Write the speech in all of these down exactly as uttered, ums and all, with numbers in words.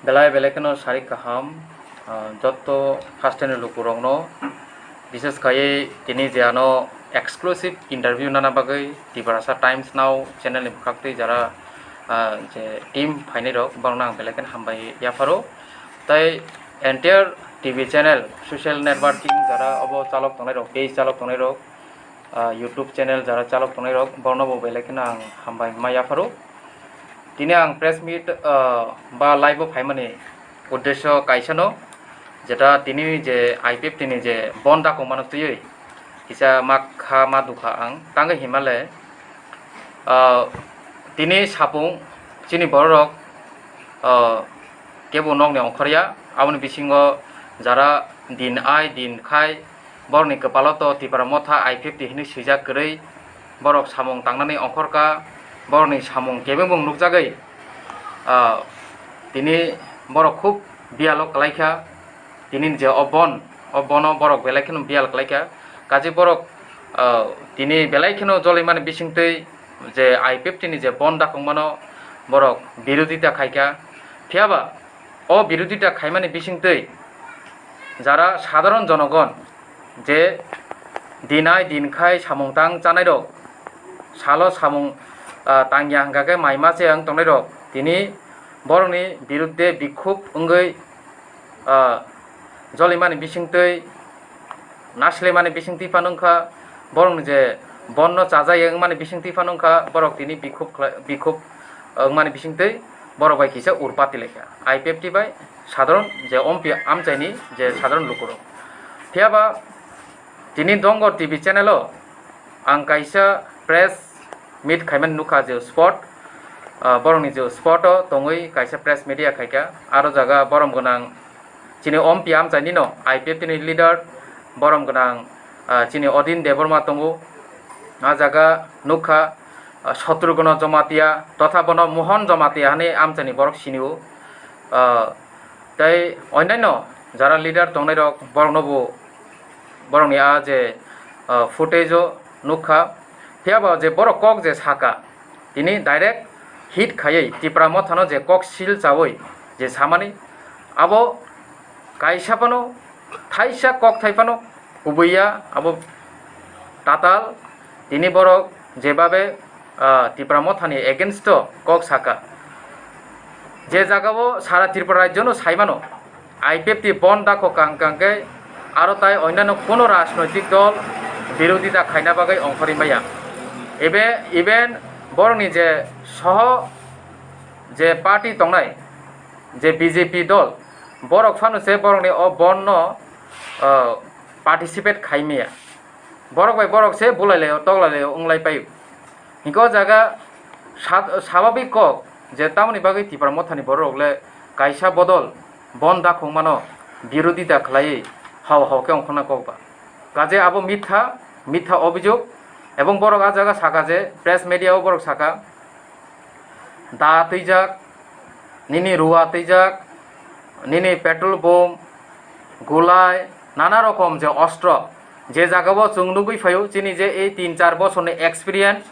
Belai belai kheno sarik kaham, ah, jotto hasteni lukurokno, bises khaiwi tini je ano exclusive interview nana bagwi Tiprasa Times Now channel ni bwkhaktwi jara, ah, je team phainai rok, borokno ang belai kheno hambai yapharo. Tai entire T V channel, social networking jara obo chalok tongnai rok, page chalok tongnai rok, ah, YouTube channel jara chalok tongnai rok, borokno bo belai kheno ang hambai ma yapharo. Tini ang press meet, ah, ba live o phaimani uddesyo kaisano, jeta tini je I P F T ni je bon dakong mano twiwi kisa ma kha ma dukha ang tangwi himale, ah, tini sapung chini bororok, ah, kebo nokni ongkhorya, aboni bisingo jara din ai din khai, borokni kwpalo to Tipra Motha I P F T hinwi swijak kwrwi, borok samung tangnani ongkhorkha, borokni samung kebengbo nukjagwi, ah, tini borok khub biyalo kwlaikha, tini je o bon, o bono borok belai kheno biyal kwlaikha, kaje borok, ah, tini belai kheno jolimani bisingtwi je I P F T ni je bon dakongmano borok birodita khaikha, phiyaba o birodita khaimani bisingtwi jara sadharon jonogon je dinai dinkhai samung tang chanairok, salo samung, ah, tangya hwnkha khe mai ma che wng tongnairok tini borokni birudde bikhub wngwi, ah, jolimani bisingtwi, naslemani bisingtwi phano wngkha, borokni je bonno chajak ya wngmani bisingtwi phano wngkha, borok tini bikhub khlai-, bikhub wngmani bisingtwi borok bai kisa urpati laikha I P F T bai sadharon je ompi amchaini je sadharon lukurok. Phiyaba tini Dongor T V channel o ang kaisa press meet khaimani nukha je spot, ah, borokni je spot o tongwi kaisa press media khaikha, aro jaga borom gwnang chini ompi amchaini no I P F T ni leader borom gwnang, ah, chini Odin Debbarma tongo. Ah jaga nukha, ah, Shatrughono Jamatia totha bono Mohon Jamatia hinwi amchaini borok sinio. Ah, tei onyaino jara leader tongnairok borokno bo, borokni a je, ah, footage o nukha. Phiyaba je borok kok je saka, tini direct hit khaiwi Tipra Mothano je kok sil chawi je samani, abo kaisa phano thaisa kok thai phano kubui ya, abo tatal. Tini borok jebabe, ah, Tipra Mothani against o kok saka, je jagao sara Tripura rajyono saimano, I P F T bon dakho kang kang khe aro tai onyaino kuno rajnoitik dol birodita khaina bagwi ongkhorwi maya. Ebe, even borokni je soho je party tongnai, je B J P dol, borok phano se borokni o bonno, ah, participate khai maya. Borok bai borok se bulai laio, toklai laio, wnglai paio. Hinkhe o jaga sat-, sababik kok je tamoni bagwi Tipra Mothani borok le kaisa bodol bon dakhung mano birodita khlaiwi hao hao khe ongkhorna kok ba. Kaje abo mitha, mitha obijok, ebong borok a jaga saka je press media o borok saka, da twijak, nini rua twijak, nini petrol bomb, gulai, nana rokom je ostro, je jagao chwng nugwi phaio, chini je ei tin char bosorni experience,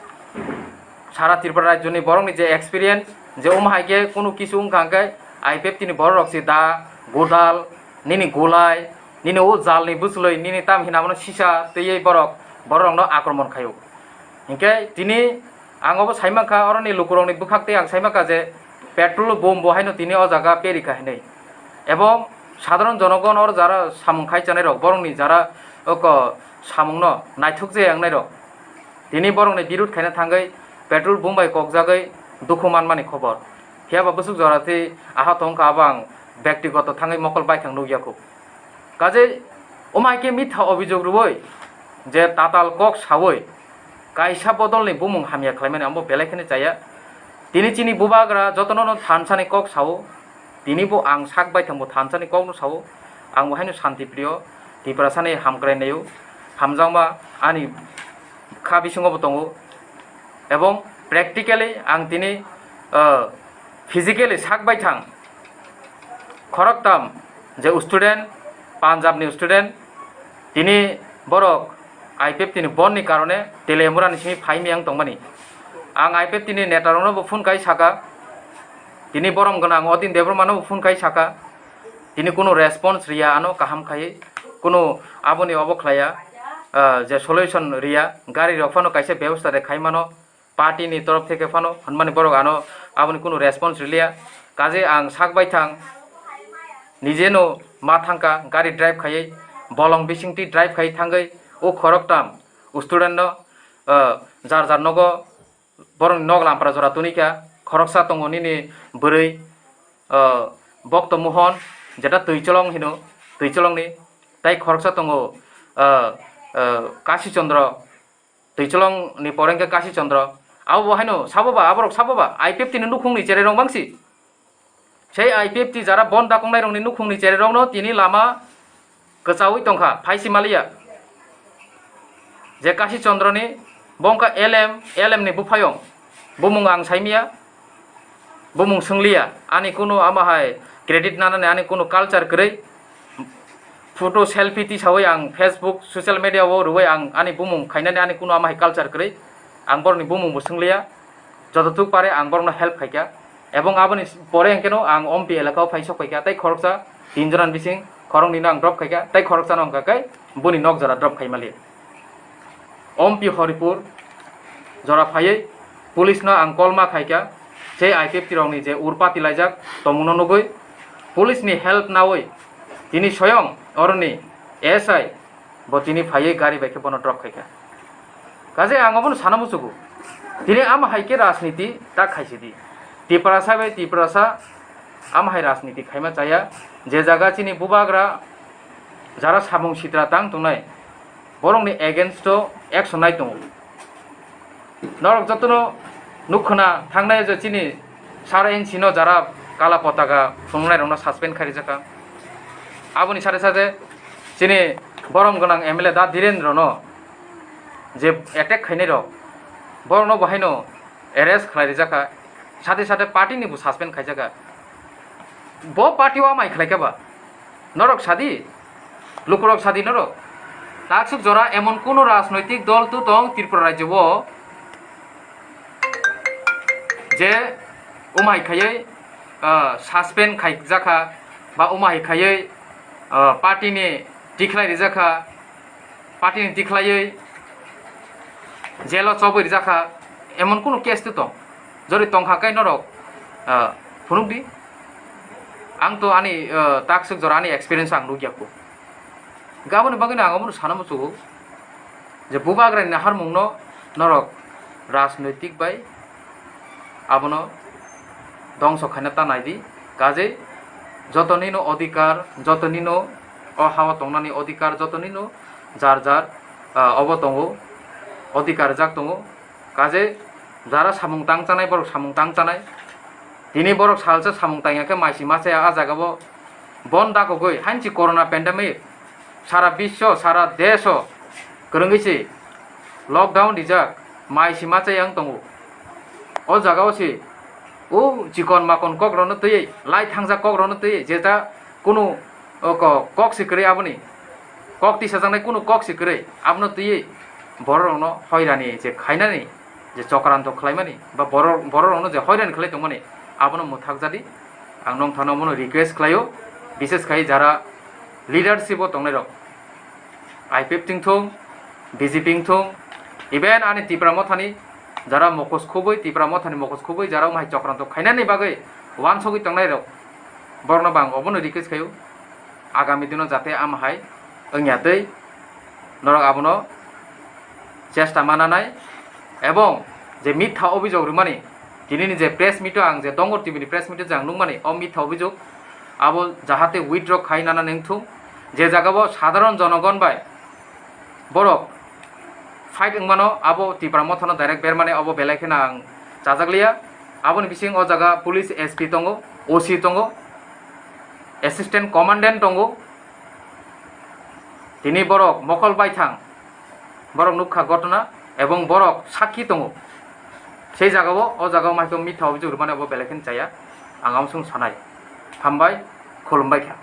sara Tripura rajyoni borokni je experience, je omo hai khe kunu kisu wngkha hwnkhe I P F T ni borok rok se da, godal, nini gulai, nini o jalni bwchwlwi, nini tam hinamano sisa twiwi borok, borok rokno akromon khaio. Hinkhe tini ang obo saimankha, oroni lukurokni bwkhaktwi ang saimankha je petrol bomb bo haino tini o jaga perikha hinwi. Ebong sadharon jonogon oro jara samung khai chanai rok, borokni jara oko samungno naithok je wngnai rok, tini borokni birud khaina thangwi petrol bomb bai kokjagwi dukhu manmani khobor. Phiyaba bwswk jora tei aha tongkha abo ang bektigoto thangwi mokol baithang nukya kho. Kaje omo hai khe mitha obijok rwui je tatal kok saui kaisa bodolni bumung hamya khlaimani amo belai kheno chaya. Tini chini bubagra jotono no thansani kok sao, tini bo ang sak baithang bo thansani kokno sao, ang bo haino shanti priyo, Tiprasani hamkrai naio, hamjakma ani kha bisingo bo tongo, ebong practically ang tini, ah, physically sak baithang. Khoroktham je student, Punjab ni student, tini borok I P F T ni bon ni karone Teliamura ni simi phai miyang tongmani. Ang I P F T ni neta rokno bo phone kai saka, Tini borom gwnang Odin Debbarma no phone khai saka, tini kunu response riya ano kaham khai, kunu aboni obo khlaiya, ah, je solution riya, gari rok phano kaisa bebosta de khai mano, party ni torof theke phano hwnmani borok ano aboni kunu response riliya. Kaje ang sak bai thang, nije no ma thangka, gari drive khaiwi, bolong bisingtwi drive khai thangwi, o khoroktam student no, ah, jar jar nogo, borokni nok lampra jora tuni kha, khoroksa tongo nini bwrwi, ah, Bokto Mohon, jeta Twicholong hino, Twicholongni, tai khoroksa tongo, ah, ah, Kasi Chandra, Twicholongni pore hwnkhe Kasi Chandra. Abo bo haino sabo ba, aborok sabo ba, I P F T ni nukhungni cherai rok bangsi. Sei I P F T jara bon dakongnai rokni nukhungni cherai rokno tini lama kwchaui tongkha, phaisi maliya. Je Kasi Chandra ni bo wngkha L M, L M ni buphayong, bumung ang saimiya, bumung swngliya, ani kunu ama hai credit nanani ani kunu culture kwrwi. Photo selfie tisaui ang Facebook, social media o rwui ang ani bumung khainani ani kunu ama hai culture kwrwi. Ang borokni bumung bo swngliya, jototuk pare ang borokno help khaikha. Ebong aboni pore hwnkhe no ang Ompi elaka o phai sok phaikha, tei khoroksa tin jona ni bising khoroknwi no ang drop khaikha, tei khoroksa no hwnkha khe boni nok jora drop khai mali. Ompi Horipur jora phaiwi police no ang kolma khaikha, sei I P F T rokni je urpati laijak tongmungno nugwi police ni help naui tini soyong oroni S I bo tini phaiwi gari bai khe bono drop khaikha. Kaje ang obono sana muchugo, tini ama hai khe rajniti ta khaisidi, Tiprasa bai Tiprasa ama hai rajniti khaima chaya, je jaga chini bubagra jara samung sitra tang tongnai, borokni against o action nai tongo. Norok jotono nukkhwna thangnai je chini sara N C no jara kala potaka phunuknairokno suspend khai rijak kha. Aboni sade sade chini borom gwnang M L A da Dhirendra no je attack khainai rok, borokno bo haino arrest khlai rijak kha, sade sade party ni bo suspend khaijak kha. Bo party o amai khlai kha ba? Norok sadi, lukurok sadi norok. Taksuk jora emon kuno rajnoitik dol tu tong Tripura rajyo o je umai khaiwi, ah, suspend khaijakha ba umai khaiwi, ah, party ni tikhlai rijakha, party ni tikhlaiwi jail o chobwi rijakha, emon kuno case tu tong? Jori tongkha khe norok, ah, phunukdi. Ang to ani, ah, taksuk jora ani experience ang nukya kho. Aboni bagwino ang omono sana muchugo je bubagrani naharmungno norok rajnoitik bai abono dongso khaina ta naidi. Kaje jotonino odhikar, jotonino o hao tongnani odhikar, jotonino jar jar, ah, obo tongo, odhikar rijak tongo. Kaje jara samung tang chanai, borok samung tang chanai. Tini borok salsa samung tangya khe maisi machaya a jaga o bon dakogwi hanchi corona pandemic sara biswo, sara desho kwrwngwi se lockdown rijak, maisi machaya wng tongo. O jaga o se o chikon makon kok rokno twiwi, lai thangjak kok rokno twiwi, jeta kunu o ko-, kok se kwrwi aboni, kok tisajaknai kunu kok se kwrwi, abono twiwi borok rokno hoirani je khainani, je chokranto khlaimani ba borok, borok rokno je hoirani khlai tongmani, abono mwthak jadi. Ang nongthano omono request khlaio, bises khai jara leadership o tongnai rok, I P F T wngthung, B J P wngthung, even ani Tipra Mothani jara mokhos khubui, Tipra Mothani mokhos khubui jara umhai chokranto khainani bagwi wansogwi tongnai rok, borokno bo ang obono request khaio, agami dino jate amhai wngya twi norok abono chesta mananai, ebong je mitha obijok rwmani, tinini je press meet o ang je Dongor T V ni press meet o je ang nukmani, o mitha obijok abo jahate withdraw khai nana nengthung, je jaga bo sadharon jonogon bai borok fight wngmano, abo Tipra Mothano direct bermani abo belai kheno ang chajakliya. Aboni bising o jaga police S P tongo, O C tongo, assistant commandant tongo. Tini borok mokol baithang, borok nukha gotona ebong borok sakki tongo. Sei jagao, o jagao maikhe mitha obijok rwmani abo belai kheno chaya, ang amsong sanai. Hambai, khulumbai kha.